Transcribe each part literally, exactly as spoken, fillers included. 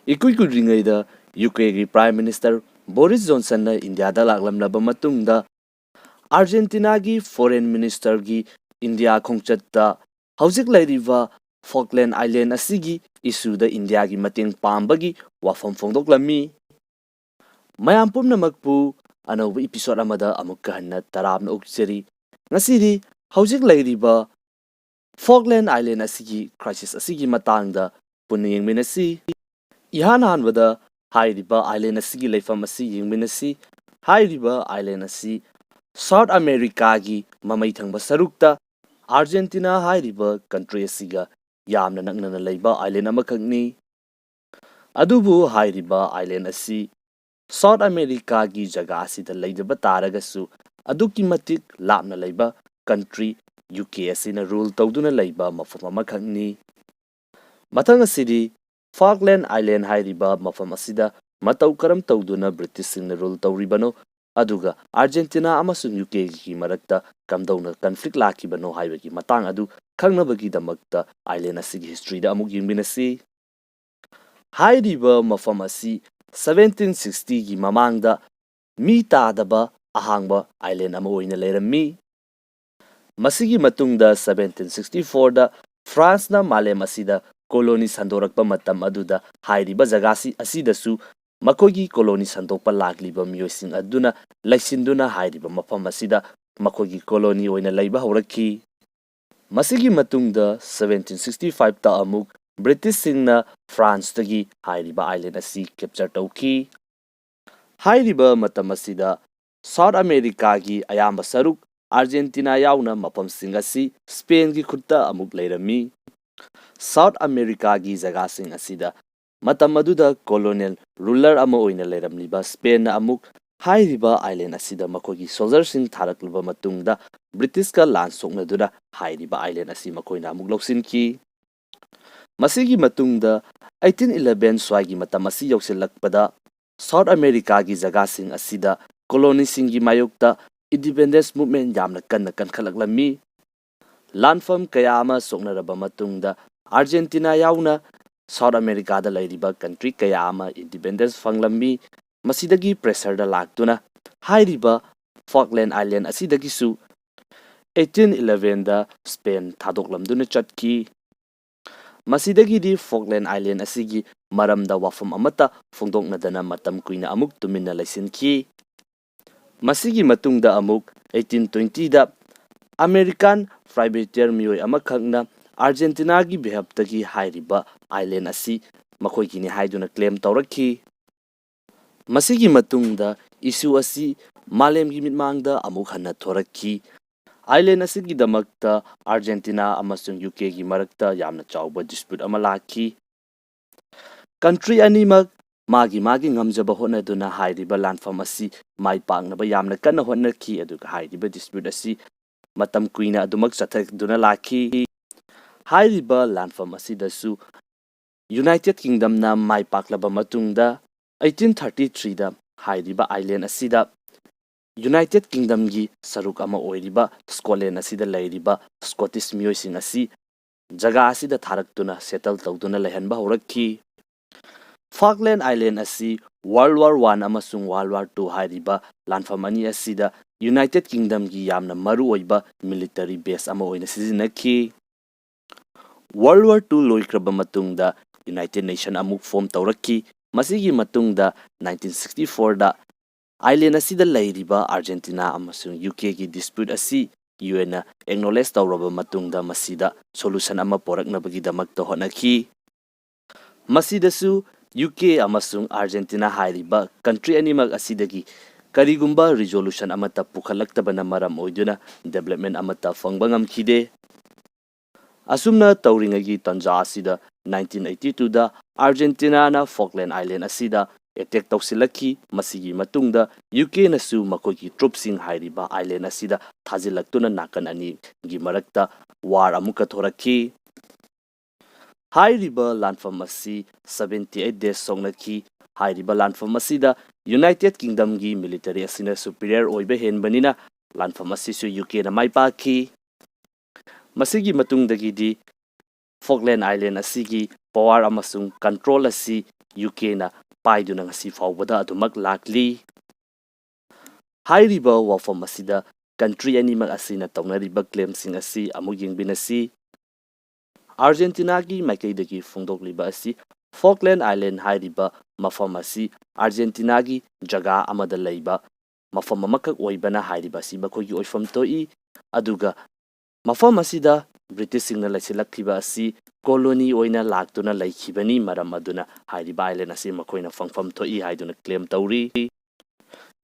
ꯏꯀꯨꯏ ꯀꯨꯏꯗ꯭ꯔꯤꯉꯩꯗ U ꯀꯦꯒꯤ Prime Minister ꯕꯣꯔꯤꯁ ꯖꯣꯟꯁꯟꯅ ꯏꯟꯗꯤꯌꯥꯗ ꯂꯥꯛꯂꯝꯂꯕ ꯃꯇꯨꯡꯗ, ꯑꯥꯔꯖꯦꯟꯇꯤꯅꯥꯒꯤ Foreign Ministerꯒꯤ ꯏꯟꯗꯤꯌꯥ ꯈꯣꯡꯆꯠꯇ ꯍꯧꯖꯤꯛ ꯂꯩꯔꯤꯕ Falkland Island ꯑꯁꯤꯒꯤ issueꯗ ꯏꯟꯗꯤꯌꯥꯒꯤ ꯃꯇꯦꯡ ꯄꯥꯝꯕꯒꯤ ꯋꯥꯐꯝ ꯐꯣꯡꯗꯣꯛꯂꯝꯃꯤ꯫ ꯃꯌꯥꯝ ꯄꯨꯝꯅꯃꯛꯄꯨ ꯑꯅꯧꯕ episode ꯑꯃꯗ ꯑꯃꯨꯛꯀ ꯍꯟꯅ ꯇꯔꯥꯝꯅ ꯑꯣꯛꯆꯔꯤ꯫ ꯉꯁꯤꯗꯤ ꯍꯧꯖꯤꯛ ꯂꯩꯔꯤꯕ Falkland Island ꯑꯁꯤꯒꯤ crisis ꯑꯁꯤꯒꯤ ꯃꯇꯥꯡꯗ ꯄꯨꯟꯅ ꯌꯦꯡꯃꯤꯟꯅꯁꯤ꯫ ꯏꯍꯥꯟ ꯍꯥꯟꯕꯗ ꯍꯥꯏꯔꯤꯕ island ꯑꯁꯤꯒꯤ ꯂꯩꯐꯝ ꯑꯁꯤ ꯌꯦꯡꯃꯤꯟꯅꯁꯤ꯫ ꯍꯥꯏꯔꯤꯕ island ꯑꯁꯤ South Americaꯒꯤ ꯃꯃꯩ ꯊꯪꯕ ꯁꯔꯨꯛꯇ Argentina ꯍꯥꯏꯔꯤꯕ country ꯑꯁꯤꯒ ꯌꯥꯝꯅ ꯅꯛꯅꯅ ꯂꯩꯕ island ꯑꯃꯈꯛꯅꯤ꯫ ꯑꯗꯨꯕꯨ ꯍꯥꯏꯔꯤꯕ island ꯑꯁꯤ South Americaꯒꯤ ꯖꯒꯥ ꯑꯁꯤꯗ ꯂꯩꯖꯕ ꯇꯥꯔꯒꯁꯨ, ꯑꯗꯨꯛꯀꯤ ꯃꯇꯤꯛ ꯂꯥꯞꯅ ꯂꯩꯕ country ꯌꯨ ꯀꯦ ꯑꯁꯤꯅ rule ꯇꯧꯗꯨꯅ ꯂꯩꯕ ꯃꯐꯝ ꯑꯃꯈꯛꯅꯤ꯫ ꯃꯊꯪ ꯑꯁꯤꯗꯤ Falkland Island ꯍꯥꯏꯔꯤꯕ ꯃꯐꯝ ꯑꯁꯤꯗ ꯃꯇꯧ ꯀꯔꯝ ꯇꯧꯗꯨꯅ Britishꯁꯤꯡꯅ rule ꯇꯧꯔꯤꯕꯅꯣ, ꯑꯗꯨꯒ Argentina ꯑꯃꯁꯨꯡ ꯌꯨ ꯀꯦꯒꯤ ꯃꯔꯛꯇ ꯀꯝꯗꯧꯅ conflict ꯂꯥꯛꯈꯤꯕꯅꯣ ꯍꯥꯏꯕꯒꯤ ꯃꯇꯥꯡ ꯑꯗꯨ ꯈꯪꯅꯕꯒꯤꯗꯃꯛꯇ island ꯑꯁꯤꯒꯤ historyꯗ ꯑꯃꯨꯛ ꯌꯦꯡꯃꯤꯟꯅꯁꯤ꯫ ꯍꯥꯏꯔꯤꯕ ꯃꯐꯝ ꯑꯁꯤ seventeen sixtyꯒꯤ ꯃꯃꯥꯡꯗ ꯃꯤ ꯇꯥꯗꯕ ꯑꯍꯥꯡꯕ island ꯑꯃ ꯑꯣꯏꯅ ꯂꯩꯔꯝꯃꯤ꯫ ꯃꯁꯤꯒꯤ ꯃꯇꯨꯡꯗ seventeen sixty fourꯗ Franceꯅ ꯃꯥꯂꯦꯝ ꯑꯁꯤꯗ colony ꯁꯟꯗꯣꯔꯛꯄ ꯃꯇꯝ ꯑꯗꯨꯗ ꯍꯥꯏꯔꯤꯕ ꯖꯒꯥꯁꯤ ꯑꯁꯤꯗꯁꯨ ꯃꯈꯣꯏꯒꯤ colony ꯁꯟꯗꯣꯛꯄ ꯂꯥꯛꯂꯤꯕ ꯃꯤꯑꯣꯏꯁꯤꯡ ꯑꯗꯨꯅ ꯂꯩꯁꯤꯟꯗꯨꯅ ꯍꯥꯏꯔꯤꯕ ꯃꯐꯝ ꯑꯁꯤꯗ ꯃꯈꯣꯏꯒꯤ colony ꯑꯣꯏꯅ ꯂꯩꯕ ꯍꯧꯔꯛꯈꯤ꯫ ꯃꯁꯤꯒꯤ ꯃꯇꯨꯡꯗ seventeen sixty fiveꯇ ꯑꯃꯨꯛ Britishꯁꯤꯡꯅ Franceꯇꯒꯤ ꯍꯥꯏꯔꯤꯕ island ꯑꯁꯤ capture ꯇꯧꯈꯤ꯫ ꯍꯥꯏꯔꯤꯕ ꯃꯇꯝ ꯑꯁꯤꯗ South Americaꯒꯤ ꯑꯌꯥꯝꯕ ꯁꯔꯨꯛ, Argentina ꯌꯥꯎꯅ, ꯃꯐꯝꯁꯤꯡ ꯑꯁꯤ Spainꯒꯤ ꯈꯨꯠꯇ ꯑꯃꯨꯛ ꯂꯩꯔꯝꯃꯤ꯫ South Americaꯒꯤ ꯖꯒꯥꯁꯤꯡ ꯑꯁꯤꯗ ꯃꯇꯝ ꯑꯗꯨꯗ colonial ruler ꯑꯃ ꯑꯣꯏꯅ ꯂꯩꯔꯝꯂꯤꯕ Spainꯅ ꯑꯃꯨꯛ ꯍꯥꯏꯔꯤꯕ island ꯑꯁꯤꯗ ꯃꯈꯣꯏꯒꯤ soldierꯁꯤꯡ ꯊꯥꯔꯛꯂꯕ ꯃꯇꯨꯡꯗ, Britishꯀ ꯂꯥꯟ ꯁꯣꯛꯅꯗꯨꯅ ꯍꯥꯏꯔꯤꯕ island ꯑꯁꯤ ꯃꯈꯣꯏꯅ ꯑꯃꯨꯛ ꯂꯧꯁꯤꯟꯈꯤ꯫ ꯃꯁꯤꯒꯤ ꯃꯇꯨꯡꯗ eighteen eleven ꯁ꯭ꯋꯥꯏꯒꯤ ꯃꯇꯝ ꯑꯁꯤ ꯌꯧꯁꯤꯜꯂꯛꯄꯗ, South Americaꯒꯤ ꯖꯒꯥꯁꯤꯡ ꯑꯁꯤꯗ colonyꯁꯤꯡꯒꯤ ꯃꯥꯌꯣꯛꯇ independence movement ꯌꯥꯝꯅ ꯀꯟꯅ ꯀꯟꯈꯠꯂꯛꯂꯝꯃꯤ꯫ ꯂꯥꯟꯐꯝ ꯀꯌꯥ ꯑꯃ ꯁꯣꯛꯅꯔꯕ ꯃꯇꯨꯡꯗ, Argentina ꯌꯥꯎꯅ South America ꯗ ꯂꯩꯔꯤꯕ country ꯀꯌꯥ ꯑꯃ independence ꯐꯪꯂꯝꯃꯤ꯫ ꯃꯁꯤꯗꯒꯤ pressure ꯗ ꯂꯥꯛꯇꯨꯅ ꯍꯥꯏꯔꯤꯕ Falkland Island ꯑꯁꯤꯗꯒꯤꯁꯨ eighteen eleven ꯗ Spain ꯊꯥꯗꯣꯛꯂꯝꯗꯨꯅ ꯆꯠꯈꯤ꯫ ꯃꯁꯤꯗꯒꯤꯗꯤ Falkland Island ꯑꯁꯤꯒꯤ ꯃꯔꯝꯗ ꯋꯥꯐꯝ ꯑꯃꯠꯇ ꯐꯣꯡꯗꯣꯛꯅꯗꯅ ꯃꯇꯝ ꯀꯨꯏꯅ ꯑꯃꯨꯛ ꯇꯨꯃꯤꯟꯅ ꯂꯩꯁꯤꯟꯈꯤ꯫ ꯃꯁꯤꯒꯤ ꯃꯇꯨꯡꯗ ꯑꯃꯨꯛ eighteen twenty ꯗ American privateer ꯃꯤꯑꯣꯏ ꯑꯃꯈꯛꯅ Argentina ꯒꯤ behalf ꯇꯒꯤ ꯍꯥꯏꯔꯤꯕ island ꯑꯁꯤ ꯃꯈꯣꯏꯒꯤꯅꯤ ꯍꯥꯏꯗꯨꯅ claim ꯇꯧꯔꯛꯈꯤ꯫ ꯃꯁꯤꯒꯤ ꯃꯇꯨꯡꯗ issue ꯑꯁꯤ ꯃꯥꯂꯦꯝꯒꯤ ꯃꯤꯠꯃꯥꯡꯗ ꯑꯃꯨꯛ ꯍꯟꯅ ꯊꯣꯔꯛꯈꯤ꯫ Island ꯑꯁꯤꯒꯤꯗꯃꯛꯇ Argentina ꯑꯃꯁꯨꯡ U K ꯒꯤ ꯃꯔꯛꯇ ꯌꯥꯝꯅ ꯆꯥꯎꯕ dispute ꯑꯃ ꯂꯥꯛꯈꯤ꯫ Country ꯑꯅꯤꯃꯛ ꯃꯥꯒꯤ ꯃꯥꯒꯤ ꯉꯝꯖꯕ ꯍꯣꯠꯅꯗꯨꯅ ꯍꯥꯏꯔꯤꯕ ꯂꯥꯟꯐꯝ ꯑꯁꯤ ꯃꯥꯏ ꯄꯥꯛꯅꯕ ꯌꯥꯝꯅ ꯀꯟꯅ ꯍꯣꯠꯅꯈꯤ, ꯑꯗꯨꯒ ꯍꯥꯏꯔꯤꯕ dispute ꯑꯁꯤ ꯃꯇꯝ ꯀꯨꯏꯅ ꯑꯗꯨꯃꯛ ꯆꯠꯊꯗꯨꯅ ꯂꯥꯛꯈꯤ꯫ ꯍꯥꯏꯔꯤꯕ ꯂꯥꯟꯐꯝ ꯑꯁꯤꯗꯁꯨ United Kingdom ꯅ ꯃꯥꯏ ꯄꯥꯛꯂꯕ ꯃꯇꯨꯡꯗ eighteen thirty three ꯗ ꯍꯥꯏꯔꯤꯕ island ꯑꯁꯤꯗ United Kingdom ꯒꯤ ꯁꯔꯨꯛ ꯑꯃ ꯑꯣꯏꯔꯤꯕ Scotland ꯑꯁꯤꯗ ꯂꯩꯔꯤꯕ Scottish ꯃꯤꯑꯣꯏꯁꯤꯡ ꯑꯁꯤ ꯖꯒꯥ ꯑꯁꯤꯗ ꯊꯥꯔꯛꯇꯨꯅ settle ꯇꯧꯗꯨꯅ ꯂꯩꯍꯟꯕ ꯍꯧꯔꯛꯈꯤ꯫ Falkland Island ꯑꯁꯤ World War One ꯑꯃꯁꯨꯡ World War Two ꯍꯥꯏꯔꯤꯕ ꯂꯥꯟꯐꯝ ꯑꯅꯤ ꯑꯁꯤꯗ United Kingdom ꯒꯤ ꯌꯥꯝꯅ ꯃꯔꯨꯑꯣꯏꯕ military base ꯑꯃ ꯑꯣꯏꯅ ꯁꯤꯖꯤꯟꯅꯈꯤ꯫ World War Two ꯂꯣꯏꯈ꯭ꯔꯕ ꯃꯇꯨꯡꯗ United Nation ꯑꯃꯨꯛ form ꯇꯧꯔꯛꯈꯤ꯫ ꯃꯁꯤꯒꯤ ꯃꯇꯨꯡꯗ nineteen sixty four ꯗ island ꯑꯁꯤꯗ ꯂꯩꯔꯤꯕ Argentina ꯑꯃꯁꯨꯡ U K ꯒꯤ dispute ꯑꯁꯤ U N ꯅ acknowledge ꯇꯧꯔꯕ ꯃꯇꯨꯡꯗ ꯃꯁꯤꯗ solution ꯑꯃ ꯄꯨꯔꯛꯅꯕꯒꯤꯗꯃꯛꯇ ꯍꯣꯠꯅꯈꯤ꯫ ꯃꯁꯤꯗꯁꯨ U K ꯑꯃꯁꯨꯡ Argentina ꯍꯥꯏꯔꯤꯕ country ꯑꯅꯤꯃꯛ ꯑꯁꯤꯗꯒꯤ ꯀꯔꯤꯒꯨꯝꯕ resolution ꯑꯃꯠꯇ ꯄꯨꯈꯠꯂꯛꯇꯕꯅ ꯃꯔꯝ ꯑꯣꯏꯗꯨꯅ development ꯑꯃꯠꯇ ꯐꯪꯕ ꯉꯝꯈꯤꯗꯦ꯫ ꯑꯁꯨꯝꯅ ꯇꯧꯔꯤꯉꯩꯒꯤ ꯇꯥꯟꯖꯥ ꯑꯁꯤꯗ nineteen eighty two ꯗ Argentina ꯅ Falkland Island ꯑꯁꯤꯗ attack ꯇꯧꯁꯤꯜꯂꯛꯈꯤ꯫ ꯃꯁꯤꯒꯤ ꯃꯇꯨꯡꯗ U K ꯅꯁꯨ ꯃꯈꯣꯏꯒꯤ troops ꯁꯤꯡ ꯍꯥꯏꯔꯤꯕ island ꯑꯁꯤꯗ ꯊꯥꯖꯤꯜꯂꯛꯇꯨꯅ ꯅꯥꯀꯟ ꯑꯅꯤꯒꯤ ꯃꯔꯛꯇ war ꯑꯃꯨꯛꯀ ꯊꯣꯔꯛꯈꯤ꯫ ꯍꯥꯏꯔꯤꯕ ꯂꯥꯟꯐꯝ ꯑꯁꯤ seventy eight days ꯁꯣꯛꯅꯈꯤ꯫ ꯍꯥꯏꯔꯤꯕ ꯂꯥꯟꯐꯝ ꯑꯁꯤꯗ United Kingdom ꯒꯤ military ꯑꯁꯤꯅ superior ꯑꯣꯏꯕ ꯍꯦꯟꯕꯅꯤꯅ ꯂꯥꯟꯐꯝ ꯑꯁꯤꯁꯨ U K ꯅ ꯃꯥꯏ ꯄꯥꯛꯈꯤ꯫ ꯃꯁꯤꯒꯤ ꯃꯇꯨꯡꯗꯒꯤꯗꯤ Falkland Island ꯑꯁꯤꯒꯤ power ꯑꯃꯁꯨꯡ control ꯑꯁꯤ ꯌꯨ ꯀꯦꯅ ꯄꯥꯏꯗꯨꯅ ꯉꯁꯤ ꯐꯥꯎꯕꯗ ꯑꯗꯨꯃꯛ ꯂꯥꯛꯂꯤ꯫ ꯍꯥꯏꯔꯤꯕ ꯋꯥꯐꯝ ꯑꯁꯤꯗ country ꯑꯅꯤꯃꯛ ꯑꯁꯤꯅ ꯇꯧꯅꯔꯤꯕ claimꯁꯤꯡ ꯑꯁꯤ ꯑꯃꯨꯛ ꯌꯦꯡꯃꯤꯟꯅꯁꯤ꯫ ꯑꯥꯔꯖꯦꯟꯇꯤꯅꯥꯒꯤ ꯃꯥꯏꯀꯩꯗꯒꯤ ꯐꯣꯡꯗꯣꯛꯂꯤꯕ ꯑꯁꯤ Falkland Island ꯍꯥꯏꯔꯤꯕ ꯃꯐꯝ ꯑꯁꯤ ꯑꯥꯔꯖꯦꯟꯇꯤꯅꯥꯒꯤ ꯖꯒꯥ ꯑꯃꯗ ꯂꯩꯕ ꯃꯐꯝ ꯑꯃꯈꯛ ꯑꯣꯏꯕꯅ ꯍꯥꯏꯔꯤꯕ ꯑꯁꯤ ꯃꯈꯣꯏꯒꯤ ꯑꯣꯏꯐꯝ ꯊꯣꯛꯏ꯫ ꯑꯗꯨꯒ ꯃꯐꯝ ꯑꯁꯤꯗ ꯕ꯭ꯔꯤꯇꯤꯁꯁꯤꯡꯅ ꯂꯩꯁꯤꯜꯂꯛꯈꯤꯕ ꯑꯁꯤ colony ꯑꯣꯏꯅ ꯂꯥꯛꯇꯨꯅ ꯂꯩꯈꯤꯕꯅꯤ, ꯃꯔꯝ ꯑꯗꯨꯅ ꯍꯥꯏꯔꯤꯕ island ꯑꯁꯤ ꯃꯈꯣꯏꯅ ꯐꯪꯐꯝ ꯊꯣꯛꯏ ꯍꯥꯏꯗꯨꯅ claim ꯇꯧꯔꯤ꯫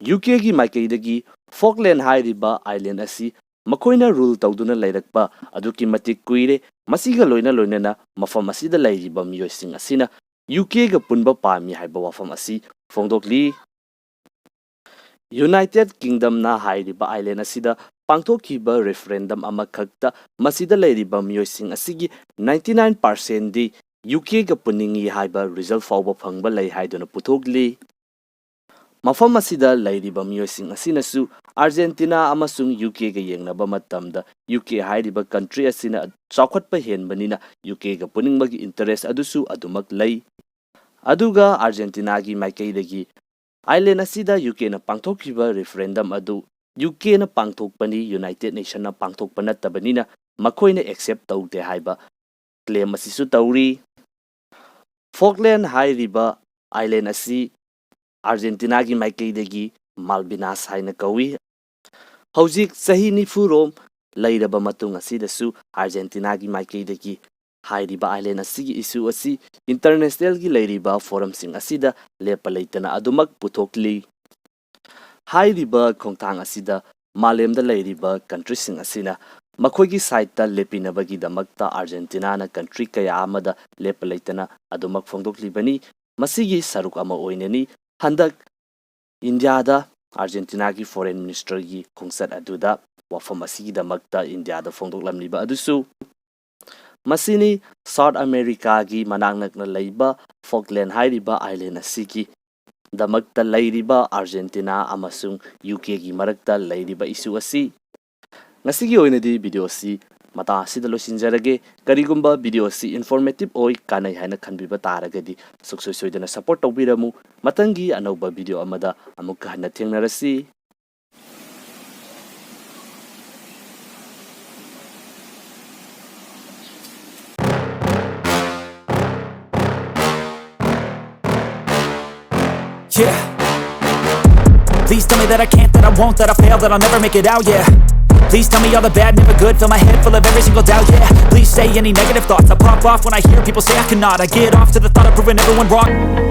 ꯌꯨ ꯀꯦꯒꯤ ꯃꯥꯏꯀꯩꯗꯒꯤ Falkland ꯍꯥꯏꯔꯤꯕ island ꯑꯁꯤ ꯃꯈꯣꯏꯅ rule ꯇꯧꯗꯨꯅ ꯂꯩꯔꯛꯄ ꯑꯗꯨꯛꯀꯤ ꯃꯇꯤꯛ ꯀꯨꯏꯔꯦ꯫ ꯃꯁꯤꯒ ꯂꯣꯏꯅ ꯂꯣꯏꯅꯅ ꯃꯐꯝ ꯑꯁꯤꯗ ꯂꯩꯔꯤꯕ ꯃꯤꯑꯣꯏꯁꯤꯡ ꯑꯁꯤꯅ ꯌꯨ ꯀꯦꯒ ꯄꯨꯟꯕ ꯄꯥꯝꯃꯤ ꯍꯥꯏꯕ ꯋꯥꯐꯝ ꯑꯁꯤ ꯐꯣꯡꯗꯣꯛꯂꯤ꯫ United Kingdomꯅ ꯍꯥꯏꯔꯤꯕ island ꯑꯁꯤꯗ ꯄꯥꯡꯊꯣꯛꯈꯤꯕ referendum ꯑꯃꯈꯛꯇ ꯃꯁꯤꯗ ꯂꯩꯔꯤꯕ ꯃꯤꯑꯣꯏꯁꯤꯡ ꯑꯁꯤꯒꯤ ninety nine percentꯗꯤ ꯌꯨ ꯀꯦꯒ ꯄꯨꯟꯅꯤꯡꯏ ꯍꯥꯏꯕ result ꯐꯥꯎꯕ ꯐꯪꯕ ꯂꯩ ꯍꯥꯏꯗꯨꯅ ꯄꯨꯊꯣꯛꯂꯤ꯫ ꯃꯐꯝ ꯑꯁꯤꯗ ꯂꯩꯔꯤꯕ ꯃꯤꯑꯣꯏꯁꯤꯡ ꯑꯁꯤꯅꯁꯨ ꯑꯥꯔꯖꯦꯟꯇꯤꯅꯥ ꯑꯃꯁꯨꯡ ꯌꯨ ꯀꯦꯒ ꯌꯦꯡꯅꯕ ꯃꯇꯝꯗ ꯌꯨ ꯀꯦ ꯍꯥꯏꯔꯤꯕ country ꯑꯁꯤꯅ ꯆꯥꯎꯈꯠꯄ ꯍꯦꯟꯕꯅꯤꯅ ꯌꯨ ꯀꯦꯒ ꯄꯨꯅꯤꯡꯕꯒꯤ interest ꯑꯗꯨꯁꯨ ꯑꯗꯨꯃꯛ ꯂꯩ꯫ ꯑꯗꯨꯒ ꯑꯥꯔꯖꯦꯟꯇꯤꯅꯥꯒꯤ ꯃꯥꯏꯀꯩꯗꯒꯤ island ꯑꯁꯤꯗ ꯌꯨ ꯀꯦꯅ ꯄꯥꯡꯊꯣꯛꯈꯤꯕ referendum ꯑꯗꯨ ꯌꯨ ꯀꯦꯅ ꯄꯥꯡꯊꯣꯛꯄꯅꯤ, United Nationꯅ ꯄꯥꯡꯊꯣꯛꯄ ꯅꯠꯇꯕꯅꯤꯅ ꯃꯈꯣꯏꯅ accept ꯇꯧꯗꯦ ꯍꯥꯏꯕ claim ꯑꯁꯤꯁꯨ ꯇꯧꯔꯤ꯫ Falkland ꯍꯥꯏꯔꯤꯕ island ꯑꯁꯤ ꯑꯥꯔꯖꯦꯟꯇꯤꯅꯥꯒꯤ ꯃꯥꯏꯀꯩꯗꯒꯤ Malvinas ꯍꯥꯏꯅ ꯀꯧꯏ꯫ ꯍꯧꯖꯤꯛ ꯆꯍꯤ ꯅꯤꯐꯨ ꯔꯣꯝ ꯂꯩꯔꯕ ꯃꯇꯨꯡ ꯑꯁꯤꯗꯁꯨ ꯑꯥꯔꯖꯦꯟꯇꯤꯅꯥꯒꯤ ꯃꯥꯏꯀꯩꯗꯒꯤ ꯍꯥꯏꯔꯤꯕ island ꯑꯁꯤꯒꯤ issue ꯑꯁꯤ internationalꯒꯤ ꯂꯩꯔꯤꯕ forumꯁꯤꯡ ꯑꯁꯤꯗ ꯂꯦꯞꯄ ꯂꯩꯇꯅ ꯑꯗꯨꯃꯛ ꯄꯨꯊꯣꯛꯂꯤ꯫ ꯍꯥꯏꯔꯤꯕ ꯈꯣꯡꯊꯥꯡ ꯑꯁꯤꯗ ꯃꯥꯂꯦꯝꯗ ꯂꯩꯔꯤꯕ countryꯁꯤꯡ ꯑꯁꯤꯅ ꯃꯈꯣꯏꯒꯤ sideꯇ ꯂꯦꯞꯄꯤꯅꯕꯒꯤꯗꯃꯛꯇ ꯑꯥꯔꯖꯦꯟꯇꯤꯅꯥꯅ country ꯀꯌꯥ ꯑꯃꯗ ꯂꯦꯞꯄ ꯂꯩꯇꯅ ꯑꯗꯨꯃꯛ ꯐꯣꯡꯗꯣꯛꯂꯤꯕꯅꯤ꯫ ꯃꯁꯤꯒꯤ ꯁꯔꯨꯛ ꯑꯃ ꯑꯣꯏꯅꯅꯤ ꯍꯟꯗꯛ ꯏꯟꯗꯤꯌꯥꯗ ꯑꯥꯔꯖꯦꯟꯇꯤꯅꯥꯒꯤ foreign ministerꯒꯤ ꯈꯣꯡꯆꯠ ꯑꯗꯨꯗ ꯋꯥꯐꯝ ꯑꯁꯤꯒꯤꯗꯃꯛꯇ ꯏꯟꯗꯤꯌꯥꯗ ꯐꯣꯡꯗꯣꯛꯂꯝꯂꯤꯕ ꯑꯗꯨꯁꯨ꯫ ꯃꯁꯤꯅꯤ South Americaꯒꯤ ꯃꯅꯥꯛ ꯅꯛꯅ ꯂꯩꯕ Falkland ꯍꯥꯏꯔꯤꯕ island ꯑꯁꯤꯒꯤ ꯗꯃꯛꯇ ꯂꯩꯔꯤꯕ ꯑꯥꯔꯖꯦꯟꯇꯤꯅꯥ ꯑꯃꯁꯨꯡ ꯌꯨ ꯀꯦꯒꯤ ꯃꯔꯛꯇ ꯂꯩꯔꯤꯕ issue ꯑꯁꯤ꯫ ꯉꯁꯤꯒꯤ ꯑꯣꯏꯅꯗꯤ video ꯑꯁꯤ ꯃꯇꯥꯡ ꯑꯁꯤꯗ ꯂꯣꯏꯁꯤꯟꯖꯔꯒꯦ꯫ ꯀꯔꯤꯒꯨꯝꯕ video ꯑꯁꯤ informative ꯑꯣꯏ, ꯀꯥꯟꯅꯩ ꯍꯥꯏꯅ ꯈꯟꯕꯤꯕ ꯇꯥꯔꯒꯗꯤ ꯁꯨꯡꯁꯣꯏ ꯁꯣꯏꯗꯅ support ꯇꯧꯕꯤꯔꯝꯃꯨ꯫ ꯃꯊꯪꯒꯤ ꯑꯅꯧꯕ video ꯑꯃꯗ ꯑꯃꯨꯛꯀ ꯍꯟꯅ ꯊꯦꯡꯅꯔꯁꯤ꯫ Yeah. Please tell me that I can't, that I won't, that I fail, that I'll never make it out, yeah. Please tell me all the bad, never good. Fill my head full of every single doubt, yeah. Please say any negative thoughts. I pop off when I hear people say I cannot. I get off to the thought of proving everyone wrong.